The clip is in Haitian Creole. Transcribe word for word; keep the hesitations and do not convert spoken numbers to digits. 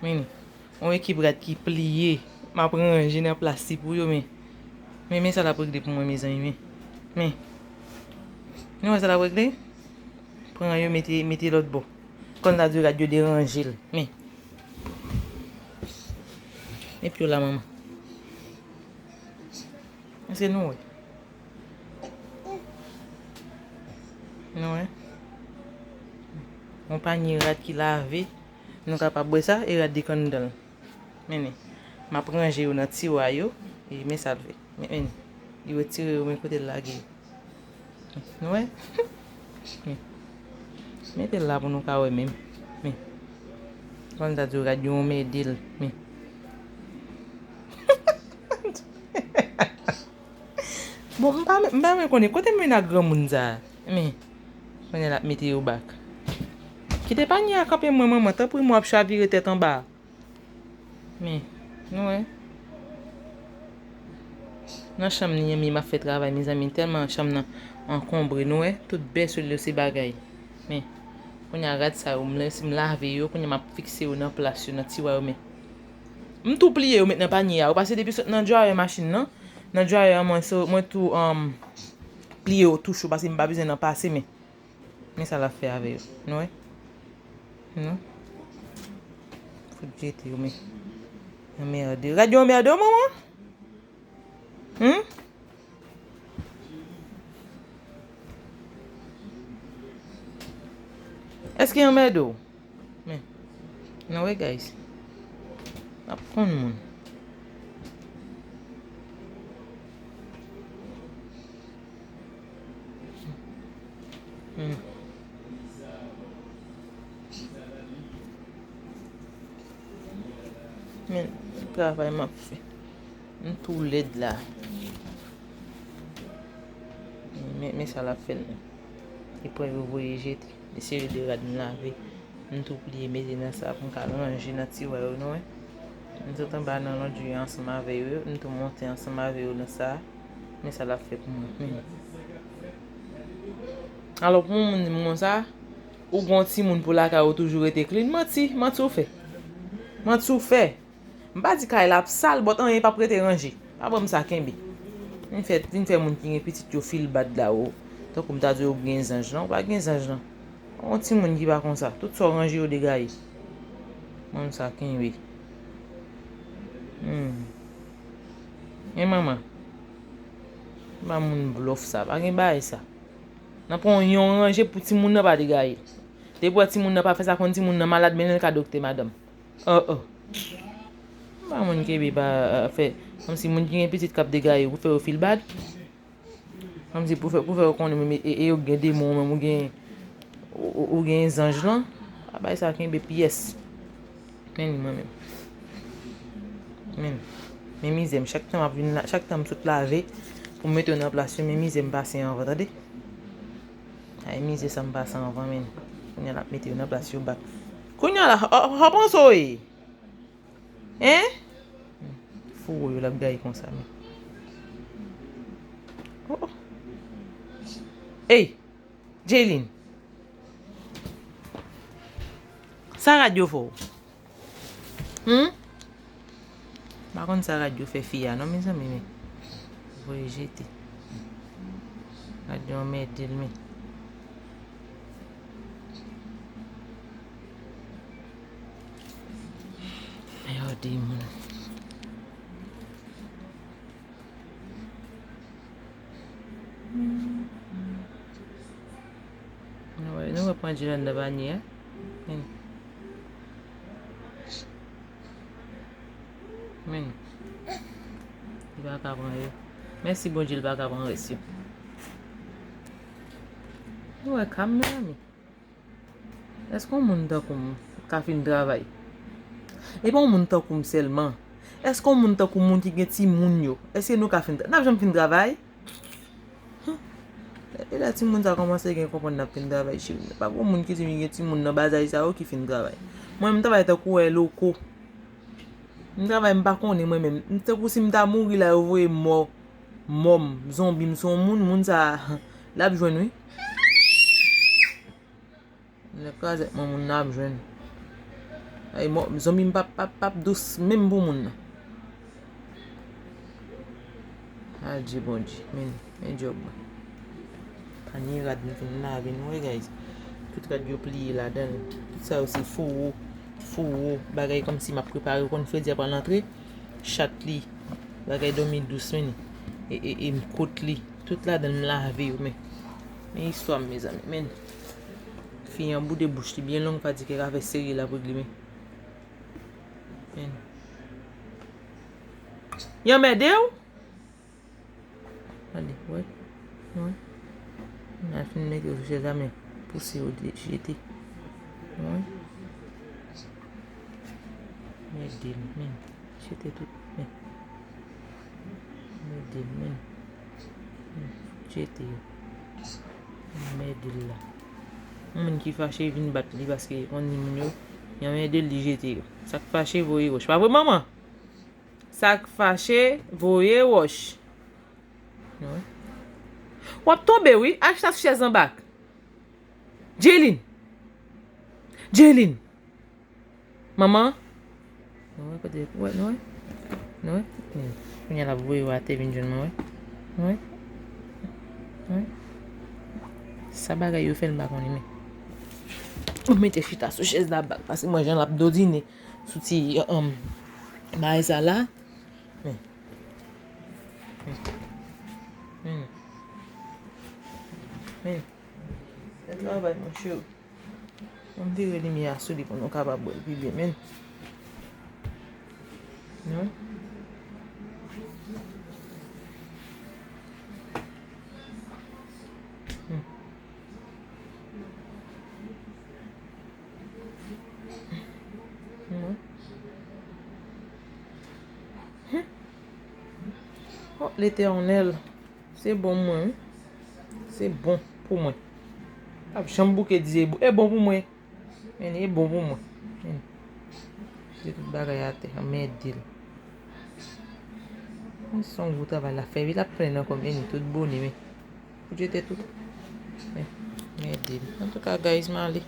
Men, yon ekip rad ki pliye. M ap ranje nan plas li pou yo, men. Men, men sa l ap regle pou mwen, mezanmi, men. Men. Nou wè sa l ap regle? Pran yo, mete, mete lòt bò. Kòm sa di rad yo deranje l. Men. Men pye w la, manman. Èske nou wè? Nou wè? Yon panye rad ki lave. Nou kapab wè sa, e rad de kann dan l. Men, men. M ap ranje yo nan tiwa yo. E men sa l fè. Men, men. Li retire yo, men kote l lage yo. Nou wè? Men. Mete l la pou nou ka wè menm. Men. Kòm sa di rad yo, mede l. Men. Bon, m pa, m pa menm konnen kote m mennen ak granmoun sa a. Men, kounye a l ap mete yo bak. Kite panye a kanpe mwen, manman, tanpri, mwen ap chavire tèt anba. Men, nou wè. Nan chanm li an, m ap fè travay, mezanmi, tèlman chanm nan ankonbre, nou wè. Tout bèso l yo se bagay. Men, kounye a rad sa yo, m lese m lave yo, kounye a m ap fikse yo nan plas yo, nan tiwa yo, men. M tou pliye yo met nan panye a. Ou pase depi sot nan dryer machin nan. Nan dryer an, mwen, so, mwen tou, um, pliye yo tou cho, paske m pa bezwen nan pase, men. Men sa l ap fè avè yo. Nou wè? Non? Fout jete yo, men. Anmède. Rad yo anmède w, manman? Hmm? Èske yo anmède w? Men. Nou wè, guys. N ap konn moun. Hmm. Men, travay m ap fè. M tou lèd la. Men, men sa l ap fè l menm. Li pran yo voye jete. Li sere de rad m lave. M tou pliye mete nan sa pou m ka ranje nan tiwa yo, nou wè. M sot anba nan londri ansanm avè yo, m tou monte ansanm avè yo nan sa. Men sa l ap fè pou mwen. Men. Alò, pou yon moun di m konsa, ou gen yon timoun pou lakay ou toujou rete clean, manti, manti w fè. Manti w fè. M pa di kay la ap sal, but anyen p ap rete ranje. Pa ban m sa kenbe. Vin fè, vin fè moun ki gen pitit yo feel bad la, ou. Tankou m ta di w ou gen zanj lan, ou pa gen zanj lan. Yon timoun ki pa konsa. Tout sa w ranje yo degaye. Ban m sa kenbe. Hmm. E manman. Ba moun blòf sa. Pa gen bagay sa. Nan pran yon ranje pou timoun nan pa degaye. Depi w wè timoun nan pa fè sa, konn timoun nan malad, mennen l ka doktè, madanm. Oh, oh. Pa moun kenbe pa, euh, fè. Kòmsi moun ki gen pitit k ap degaye, pou fè yo feel bad. Kòmsi pou fè, pou fè yo konnen menm, e, e yo gen demon, menm ou gen, ou, ou, ou gen zanj lan. Pa bay sa kenbe pyès. Men li mwen menm. Men. Men mizè m. Chak tan m ap vin la, chak tan m sot lave, pou m mete yo nan plas yo, men mizè m pase anvan, tande. Ay, mizè sa m pase anvan, men. Kounye a l ap mete yo nan plas yo bak. Kounye a la, ho, ho, panse w ye? Hein? Fou yo l ap gaye konsa, men. Oh, oh. Ey, Jaylin. Sa rad yo fè w? Hmm? M pa konn sa rad yo fè fi a non, mezanmi, men. Voye jete. Rad yo anmède l, men. Mède moun. Nou wè, nou wè pandye anndan panye a. Men. Men. Li pa ka pran yo. Mèsi Bondye, li pa ka pran rès yo. Nou wè ka m, mezanmi. Èske yon moun tankou m ka fin travay? E pa yon moun tankou m sèlman. Èske yon moun tankou moun ki gen timoun yo? Èske nou ka fin tra-, n ap janm fin travay? Huh. E lè timoun sa kòmanse gen konprann n ap fin travay, cheri. Pa gen moun ki di m gen timoun nan bazay sa yo ki fin travay. Mwen, m travay tankou wè loko. M travay, m pa konnen mwen menm. M tankou si m ta mouri la, yo voye m mò. Mò m, zonbi m, se yon moun, moun sa, l ap jwenn, wi. Lè krazèt mwen moun nan ap jwenn. Ay, mò, zonbi m p ap, p ap, p ap dous menm pou moun nan. Adje Bondye, men, men djòb mwen. Panye rad m fin lave, nou wè, guys. Tout rad yo pliye ladan l. Tout sa yo se fowo, fowo, bagay kòmsi m ap prepare, ou konn fredi a pral antre, chat li, bagay dòmi dous, men, e, e, e m kot li. Tout ladan l m lave yo, men. Men istwa m, mezanmi, men. Fi an boude bouch li byen long, pa di ke ka fè seri l ap regle, men. Men. Y anmède w? Gade, wè. Wè. Nan fin mete yo sou chèz la, men pouse yo de-, jete. Wè. Mède l, men. Jete tout, men. Mède l, men. Jete yo. Mède l la. Yon moun ki fache vin bat li paske yon moun yo, y anmède l, li jete yo. Sa k fache, voye wòch. Pa vre, manman? Sa k fache, voye wòch. Wè. W ap tonbe, wi. Al chita sou chèz anba. Jaylin. Jaylin. Manman. Nou wè kote, wè, nou wè. Nou wè. Men, kounye a l ap voye w atè vin jwenn mwen, wè. Nou wè. Nou wè. Sa bagay yo fè l m pa konnen, men. Ou mete chita sou chèz la bak, paske mwen jan l ap dodine sou ti, um, bagay sa la. Men. Men. Men. Men. Bèl travay, monchè. Ann vire limyè a sou li pou nou kapab wè l pi byen, men. Non? Hmm. Non. Hmm. Oh, Letènèl. Se bon pou mwen, wi. Se bon pou mwen. P ap janm bouke di se bon, e bon pou mwen. Men, e bon pou mwen. Men. Jete tout bagay atè, anmède l. Men se yon gwo travay l ap fè, wi, l ap plenn ankò, men tout bone, men. Pou jete tout. Men, anmède l. Antouka, guys, m ale.